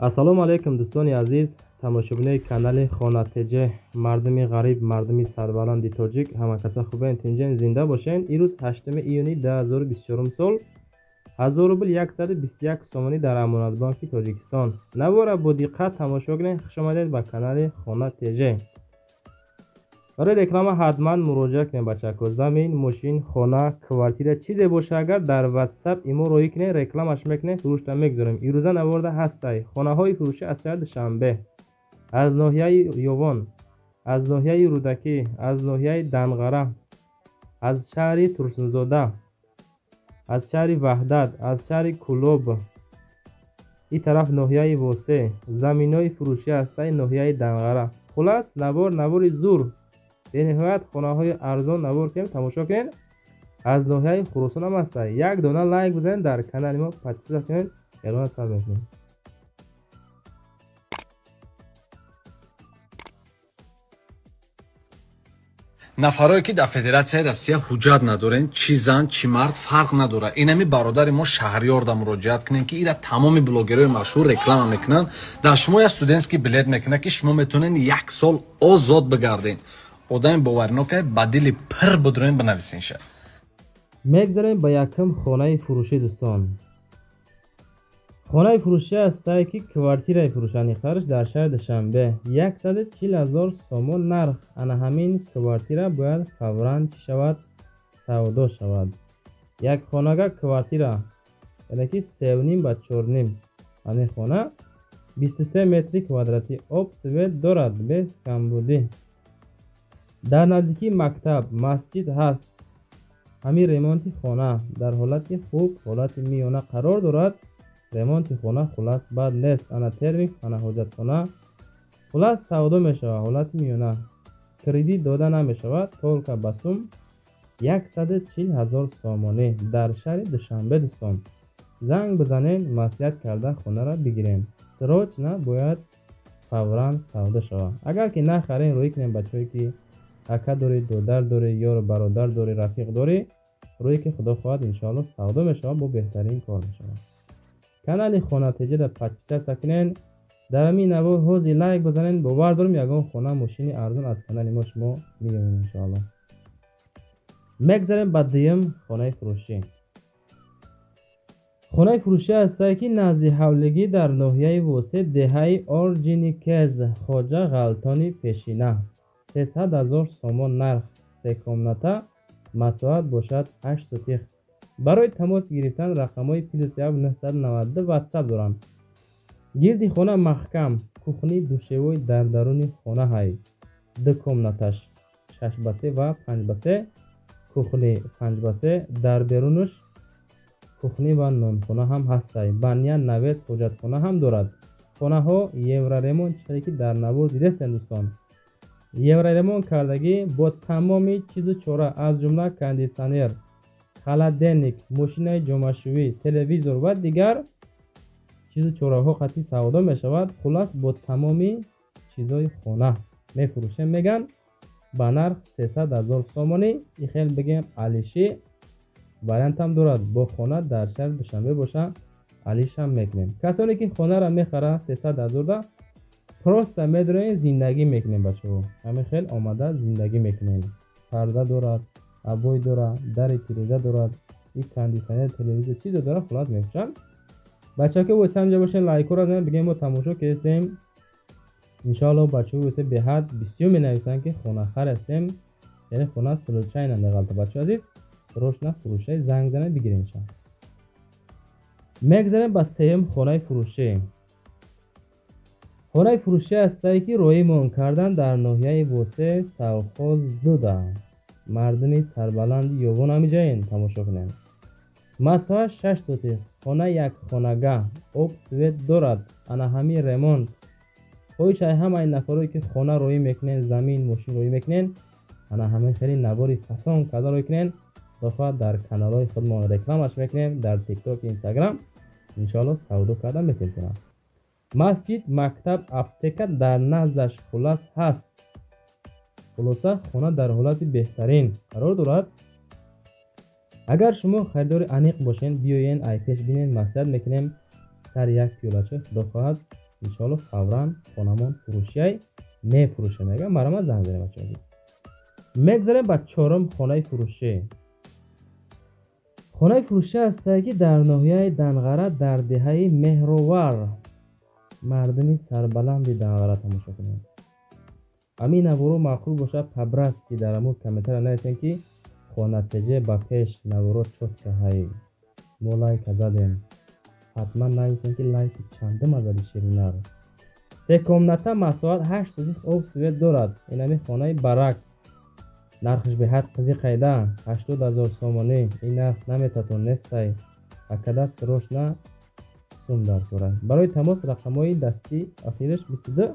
Ассалому алайкум, дӯстони азиз, тамошобинои канали Хона ТЖ, мардуми ғариб, мардуми сарбаланди тоҷик, ҳама каса хубен, тинҷен, зинда бошен. Ирӯз 8 июни 2024 сол, 1000 рубл 121 сомонӣ дар Амонатбонки Тоҷикистон. Навора бо диққат тамошо кунед. Хуш омадед ба канали Хона ТЖ. Барои реклама ҳатман муроҷиат кунед, бачако. Замин, мошин, хона, квартира, чизе боша, агар дар WhatsApp имо роҳӣ кунед, рекламаш мекунем, фурӯшта мегузорем. Ирӯза наворда ҳастай хонаҳои фурӯшӣ аз шаҳри Душанбе, аз ноҳияи Ёвон, аз ноҳияи Рӯдакӣ, аз ноҳияи Данғара, аз шаҳри Турсунзода, аз шаҳри Ваҳдат, аз шаҳри Кӯлоб, ин тараф ноҳияи Восе, заминҳои фурӯшӣ ҳастаи ноҳияи Данғара. Хулас, навор навори зур, бениҳоят хонаҳои арзон навор кунем, тамошо кунед. Аз ноҳияи Хуросон ҳам ҳастай. Як дона лайк бизанед, дар канали мо подписка кунед, эълон сар мекунем. Нафарое ки дар Федератсияи Россия ҳуҷҷат надорен, чӣ зан, чӣ мард, фарқ надорад, инами бародари мо Шаҳриёрда муроҷиат кунем, ки ира тамоми блогерҳои машҳур реклама мекунанд. Дар шумо як студентский билет мекунад, ки шумо метавонед як сол озод бигарден. Одами боваринокае, ба дили пир будроен, бинависенша. Мегзарем ба якум хонаи фурӯшӣ, дӯстон. Хонаи фурӯшӣ ҳастае, ки квартираи фурӯшанди харш дар шаҳри Душанбе, 140 000 сомон нарх. Ана ҳамин квартира бояд фавран чӣ шавад? Савдо шавад. Як хонага квартира, яъне ки севним ба чорним. Ҳамин хона 23 метри квадратӣ, об, свет дорад, без камбудӣ. Дар наздикии мактаб, масҷид ҳаст. Ҳамин ремонти хона дар ҳолати хуб, ҳолати миёна қарор дорад. Ремонти хона, хулас, бад нест. Ана термикс, ана ҳоҷатхона. Хулас, савдо мешавад, ҳолати миёна, кредит дода намешавад, только ба сум, 140 000 сомонӣ дар шаҳри Душанбе. Дӯстон, занг бизанед, маслиҳат карда хонаро бигирем. Срочно бояд фавран савдо шавад. Агар ки нахарем, рӯӣ кунем, бачаҳое ки ака дорӣ, додар дорӣ, ёру бародар дорӣ, рафиқ дорӣ, рӯе ки, худо хоҳад, иншоалло, савдо мешавад, бо беҳтарин кор мешавад. Канали Хона ТЖда подписаться кунед, дар ҳамин навор ҳози лайк бизанед. Бовар дорем, ягон хона, мошини арзон аз канали мо шумо меёбед, иншоалло. Мегзарем ба дуюм хонаи фурӯшӣ. Хонаи фурӯшӣ ҳастае, ки назди ҳавлигӣ дар ноҳияи Восе, деҳаи Орҷиникез, Хоҷа Ғалтони пешина, 300 000 сомон нарх, се комната, масоҳат бошад 8 сотих. Барои тамос гирифтан рақамҳои +1 992 ватсап доранд. Гирди хона маҳкам, кухни, душевой дар даруни хона ҳай. Ду комнаташ шаш ба се ва панҷ ба се, кухни панҷ ба се, дар берунаш кухни ва нонхона ҳам ҳастай. Баня, навес, ҳоҷатхона ҳам дорад. Хонаҳо евроремонт, чизе ки дар навор дидестем, дӯстон, евроремонт кардагӣ, бо тамоми чизу чора, аз ҷумла кондитсионер, холодильник, мошинаи ҷомашӯӣ, телевизор ва дигар чизу чораҳо қатъи савдо мешавад. Хулас, бо тамоми чизои хона мефурӯшем, меган, ба нарх 300 000 сомонӣ. И хел бигем, алиши вариантам дорад, бо хона дар шаҳри Душанбе боша, алишам мекунем. Касоне ки хонаро мехара, 300 000 да просто медроем, зиндагӣ мекунем. Бачаҳо, ҳамин хел омада зиндагӣ мекунем. Парда дорад, обой дорад, дари тиреза дорад, и кондитсионер, телевизор, чизо дорад. Хулас, мефурӯшанд. Бачаҳо, ки ҳамҷа бошен, лайкҳоро занед, бигем мо тамошо кардем. Иншоалло, бачаҳо весе беҳад бисёр менависанд, ки хонахар ҳастем, яъне хона случайно меғалта. Бачаҳо азиз, срочно фурӯшай, занг занед, бигиренша. Мегзарем ба сеюм хонаи фурӯшӣ. Хонаи фурӯшӣ ҳастае, ки роҳимон кардан дар ноҳияи Восе, совхоз дуда. Мардуми сарбаланди Ёвон, ҳамиҷаен, тамошо кунем. Масоҳат 6 сотих, хона якхонага, об, свет дорад. Ана ҳамин ремонт. Хоҳиш ай ҳамаи нафарое ки хона роҳӣ мекунен, замин, мошин роҳӣ мекунен, ана ҳамин хеле навори фасон карда роҳӣ кунен. Худо дар каналҳои худмон рекламаш мекунем, дар Тикток, Инстаграм, иншоалло, савдо карда метавонам. Масҷид, мактаб, аптека дар наздаш, хулас, ҳаст. Хулоса, хона дар ҳолати беҳтарин қарор дорад. Агар шумо харидори аниқ бошен, биёен, ай пеш бинен, маслиҳат мекунем, сари як пиёлача, худо хоҳад. Иншоалло, фавран хонамон фурӯшиай, мефурӯшем, мега. Марама занг занем, бачаҳо азиз. Мегзарем ба чорум хонаи фурӯшӣ. Хонаи фурӯшӣ ҳастае, ки дар ноҳияи Данғара, дар деҳаи Меҳровар. Мардуми сарбаланди Данғара, тамошо кунед. Ҳамин наворо маъқул бошад, по-братски дар ҳамун комментария нависем, ки «Хонатеже ба пеш, наворо чётко ҳай, мо лайка задем». Ҳатман нависем, ки лайки чандума зади, ширинар. Се комната, масоҳат 8 сотих, об, свет дорад. Инами хонаи барак, нархш беҳад қизиқайда, 80 000 сомонӣ. Ин нарх наметатон нестай, акада срочно сум дар кора. Барои тамос рақамҳои дастӣ охираш 22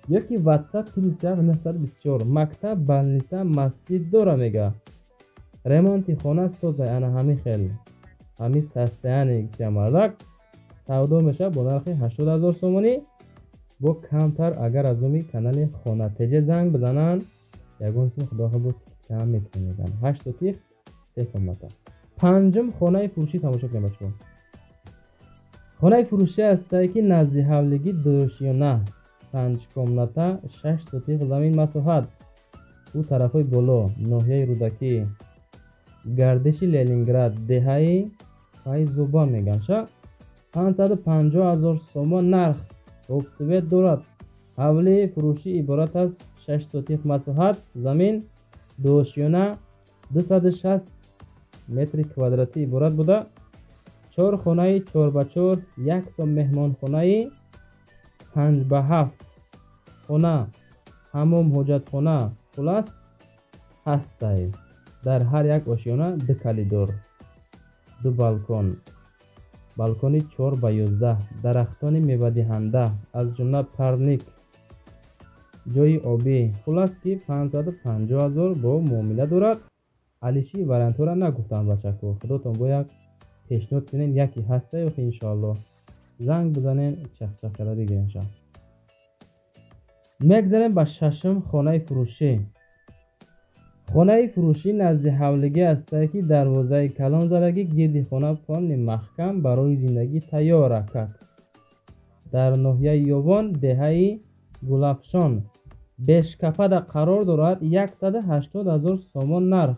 ёки WhatsApp +1 924. Мактаб, больница, масҷид дора, мега. Ремонти хона созай. Ана ҳамин хел, ҳамин состояние мардак савдо мешавад бо нархи 80 000 сомонӣ, бо камтар. Агар аз номи канали Хонатеже занг бизананд, ягон сум худоҳо бо скидка мекунем, мегӯянд. 8 сотих, се комната. Панҷум хонаи фурӯшӣ тамошо кунем, бачаҳо. Хонаи фурӯшӣ ҳастае, ки назди ҳавлигӣ, дуошёна, панҷ комната, 6 сотих замин масоҳат, ӯ тарафҳои боло, ноҳияи Рӯдакӣ, гардиши Ленинград, деҳаи Файзобод мегӯянд ша. 550 000 сомон нарх, об, свет дорад. Ҳавлии фурӯшӣ иборат аз 6 сотих масоҳат замин, дуошёна, 260 метри квадратӣ иборат буда, чор хонаи 4 ба 4, якто меҳмонхонаи 5 ба 7 хона, ҳамом, ҳоҷатхона, хулас ҳастай. Дар ҳар як ошёна ду коридор, ду балкон, балкони 4 ба 11, дарахтони мевадиҳанда, аз ҷумла парник, ҷойи обӣ. Хулас ки 550 000 бо муомила дорад. Алиши вариантҳоро нагуфтам, бачако. Худотон бо як пешниҳод кунен, яке ҳаста ёхи, иншоалло. Занг бизанен, чахчах карда бигиренша. Мегзарем ба шашум хонаи фурӯшӣ. Хонаи фурӯшӣ назди ҳавлигӣ ҳастае, ки дарвозаи калон задагӣ, гирди хона полный маҳкам, барои зиндагӣ тайёр акак. Дар ноҳияи Ёвон, деҳаи Гулафшон, Бешкапада қарор дорад. 180 000 сомон нарх.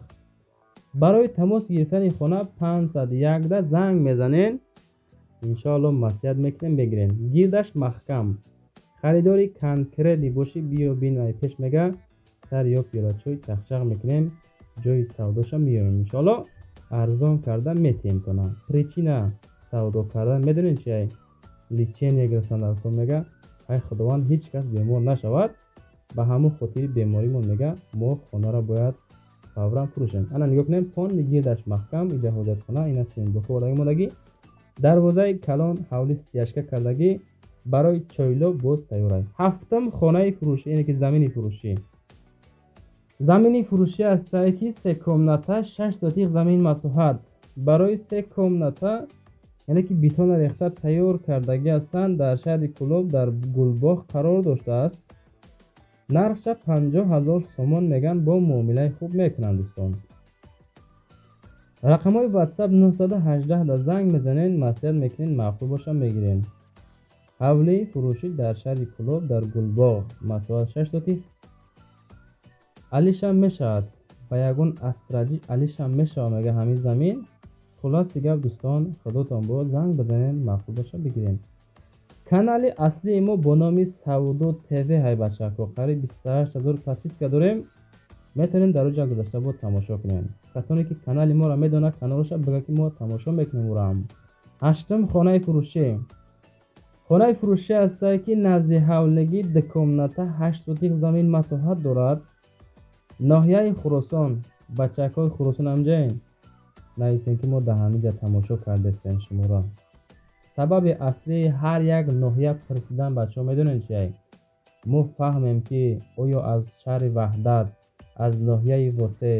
Барои тамос гирифтани хона 501 занг мезанен, иншоалло маслиҳат мекунем, мегирем. Гирдаш маҳкам. Харидори конкретный бошӣ, биё бин, ай пеш, мега, сар ё пиёлачой чахчах мекунем, ҷои савдоша меёем, иншоалло арзон карда метиҳем тона. Причина савдо кардан медонед чи? Лечение гирифтан дар кор, мега. Ай худованд, ҳеҷ кас бемор нашавад. Ба ҳамон хотири беморимон, мега, мо хонаро бояд фавран фурӯшем. Ана нигоҳ кунем, полный гирдаш маҳкам, иҷа ҳоҷатхона, ина симблока омодагӣ, дарвозаи калон, ҳавли стяжка кардагӣ, барои чойло боз тайёрай. Ҳафтум хонаи фурӯшӣ, яъне ки замини фурӯшӣ. Замини фурӯшӣ ҳастае, ки се комната, 6 сотих замин масоҳат, барои се комната, яъне ки бетона рехта тайёр кардагӣ ҳастанд. Дар шаҳри Кӯлоб, дар Гулбоғ қарор доштааст. Нархша 50 000 сомон мегӯянд, бо муомилаи хуб мекунанд, дӯстон. Рақамҳои WhatsApp 918 да занг мезанед, маслиҳат мекунед, маъқул боша, мегирем. Ҳавлии фурӯшӣ дар шаҳри Кӯлоб, дар Гулбоғ, масоҳат 6 сотих. Алишам мешавад, ба ягон астраҷӣ алишам мешавад, мега, ҳамин замин. Хулоси гап, дӯстон, худотон бо занг бизанед, маъқул боша, бигирем. Канали аслии мо бо номи Савдо ТВ ҳай, бачако, қариб 28 000 подписка дорем. Метавонем дар оҷа гузашта бо тамошо кунем. Касоне ки канали моро медонад, каналоша бигӯ, ки мо тамошо мекунем ӯраам. Ҳаштум хонаи фурӯшӣ. Хонаи фурӯшӣ ҳастае, ки назди ҳавлигӣ, ду комната, 8 сотих замин масоҳат дорад. Ноҳияи Хуросон. Бачакҳои Хуросон ҳамҷаен, нависем, ки мо дар ҳамин ҷа тамошо кардестем шуморо. Сабаби аслии ҳар як ноҳия пурсидан, бачаҳо, медонед чия? Мо фаҳмем, ки оё аз шаҳри Ваҳдат, аз ноҳияи Восе,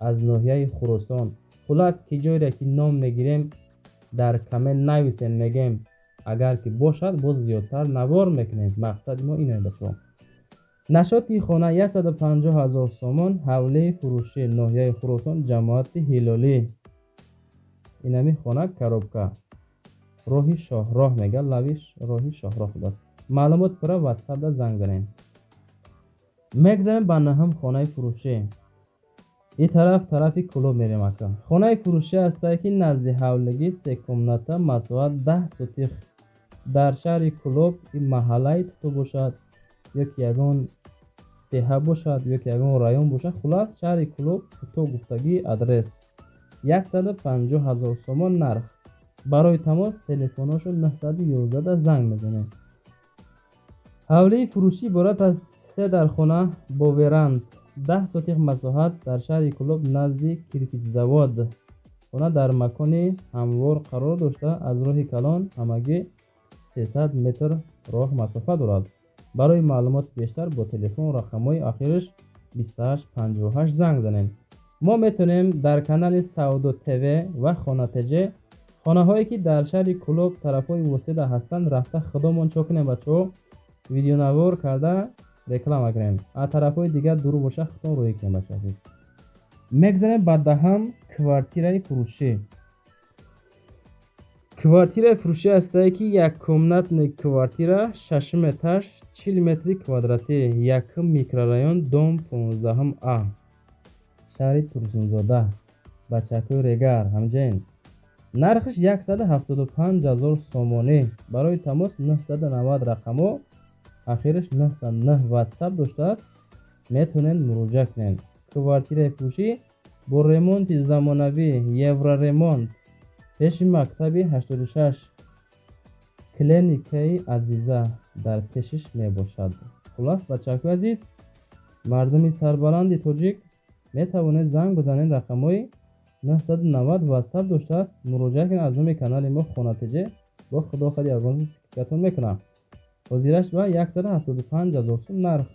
аз ноҳияи Хуросон, хулас, ки ҷойре ки ном мегирем, дар коммент нависем, мегем. Агар ки бошад, боз зиёдтар навор мекунем. Мақсади мо иное, бачаҳо. Нашоти хона 150 ҳазор сомон. Ҳавлии фурӯшӣ, ноҳияи Хуросон, ҷамоати Ҳилолӣ. Инами хона коробка. Роҳи Шоҳроҳ мега, лави роҳи Шоҳроҳ будааст. Маълумот пура WhatsApp-да занг занед. Мегзарем ба наҳум хонаи фурӯшӣ. Ин тараф тарафи Кӯлоб мерем ака. Хонаи фурӯшӣ ҳастае ки назди ҳавлигӣ се комната, масоҳат 10 сотих дар шаҳри Кӯлоб, ин маҳаллаи туту бошад ё ки ягон деҳа бошад ё ки ягон район бошад, хулас шаҳри Кӯлоб туту гуфтагӣ адрес. 150 000 сомон нарх. Барои тамос телефоношон 911 занг мезанед. Ҳавлии фурӯшӣ иборат аз се дархона бо веранд, 10 сотих масоҳат дар шаҳри Кӯлоб назди кирпичзавод. Хона дар макони ҳамвор қарор дошта, аз роҳи калон ҳамагӣ 300 метр роҳ масофа дорад. Барои маълумоти бештар бо телефон рақамҳои ахираш 2858 занг занед. Мо метавонем дар канали Савдо ТВ ва Хона ТЖ хонаҳое ки дар шаҳри Кӯлоб тарафҳои Воседа ҳастанд рафта худомон чо кунем бачаҳо, видеонавор карда реклама кунем. А тарафҳои дигар дур боша худтон рӯй кунем бачаҳо азиз. Мегзарем ба даҳам квартираи фурӯшӣ. Квартираи фурӯшӣ ҳастае ки яккомнатный квартира, шашум этаж, 40 метри квадратӣ, якум микрорайон, дом 15 А, шаҳри Турсунзода, бачакои Регар, ҳамҷаин. Нархаш 175 000 сомонӣ. Барои тамос 990 рақамо, ахираш 909 WhatsApp доштааст, метавонед муроҷиат кунед. Квартираи фурӯшӣ бо ремонти замонавӣ, евроремонт, пеши мактаби 86, клиникаи Азиза дар пешиш мебошад. Хулас бачакои азиз, мардуми сарбаланди тоҷик метавонед занг бизанед рақамҳои 990 WhatsApp доштааст, муроҷиат кунед аз номи канали мо Хона ТЖ, бо худо хади ягон скидкатон мекунам. Ҳозираш ба 175 000 сум нарх.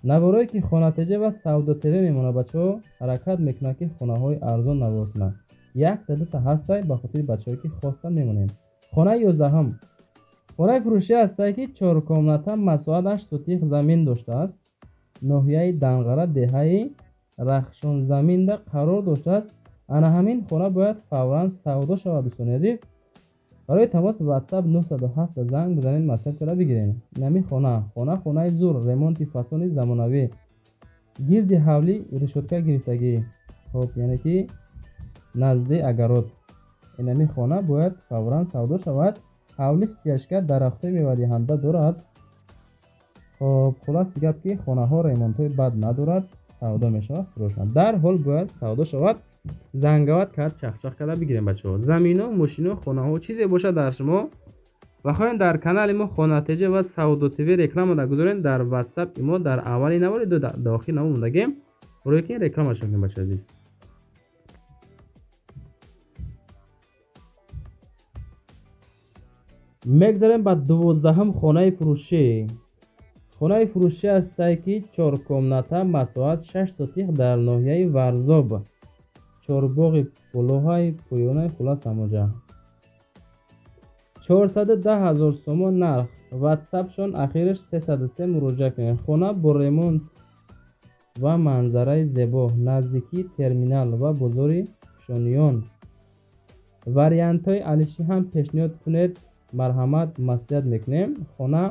Наворое ки Хона ТЖ ва Савдо ТВ мемонад бачаҳо, ҳаракат мекунад ки хонаҳои арзон навор кунад. Якта дута ҳастай ба хотири бачаҳое ки хостан мемонем. Хонаи 11-м. Хонаи фурӯшӣ ҳастае ки 4 комната, масоҳат 8 сотих замин доштааст. Ноҳияи Данғара, деҳаи Рахшонзаминда қарор доштааст. Ана ҳамин хона бояд фавран савдо шавад дӯстони азиз. Барои тамос WhatsApp 907 занг бизанед, маслиҳат карда бигиред. Инами хона, хонаи зур, ремонти фасони замонавӣ, гирди ҳавлӣ решотка гирифтагӣ. Хоб, яъне ки назди агарот. Инами хона бояд фавран савдо шавад. Ҳавли стяжка, дарахтҳои мевадиҳанда дорад. Хоб, хулас гап ки хонаҳо ремонтҳои бад надорад, савдо мешавад, фурӯшанд. Дар ҳол бояд савдо шавад. Зангават кард, чахчах карда бигирем бачаҳо. Замино, мошино, хонаҳо чизе бошад дар шумо ва хоҳем дар канали мо Хона ТЖ ва Савдо ТВ реклама дагузорем, дар WhatsApp мо дар аввали навори дохил намондагем, рӯй ки реклама шавем бачаҳо азиз. Мегзарем ба 12-ум хонаи фурӯшӣ. Хонаи фурӯшӣ ҳастае ки 4 комната, масоҳат 6 сотих дар ноҳияи Варзоб, чорбоғи болоҳаи поёнаи хулас ҳамоҷа. 410 000 сомон нарх. WhatsApp-шон ахираш 303 муроҷиат кунед. Хона бо ремонт ва манзараи зебо, наздикии терминал ва бозори Кушониён. Вариантҳои алишӣ ҳам пешниҳод кунед, марҳамат, маслиҳат мекунем. Хона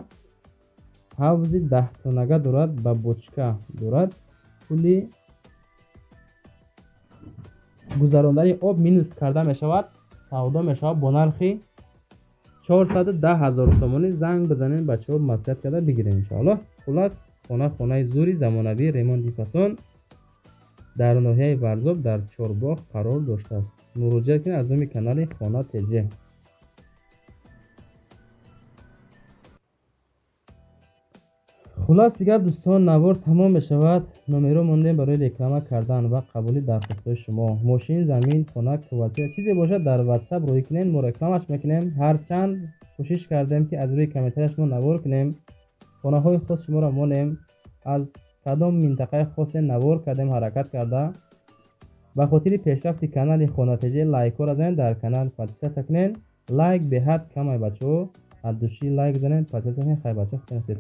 ҳавзи 10 тонага дорад, ба бочка дорад. Пули гузарондани об минус карда мешавад, савдо мешавад бо нархи 410 000 сомонӣ. Занг бизанед бачаҳо, маслиҳат карда бигирем иншоаллоҳ. Хулас хона хонаи зури замонавӣ, ремонти фасон дар ноҳияи Варзоб дар Чорбоғ қарор доштааст. Муроҷиат кунед аз номи канали Хона ТЖ. Хулас дигар дӯстон, навор тамом мешавад. Номеро мондем барои реклама кардан ва қабули дархостҳои шумо. Мошин, замин, хона, квартира чизе бошад дар WhatsApp рӯй кунед, мо рекламаш мекунем. Ҳарчанд кӯшиш кардем ки аз рӯи комментария шумо навор кунем, хонаҳои хос шуморо монем, аз кадом минтақаи хосе навор кардем ҳаракат карда. Ба хотири пешрафти канали Хона ТЖ лайкҳоро занед, дар канал подписаться кунед. Лайк беҳад камай бачаҳо, аз души лайк занед, подписаться кунед. Хай бачаҳо, худо.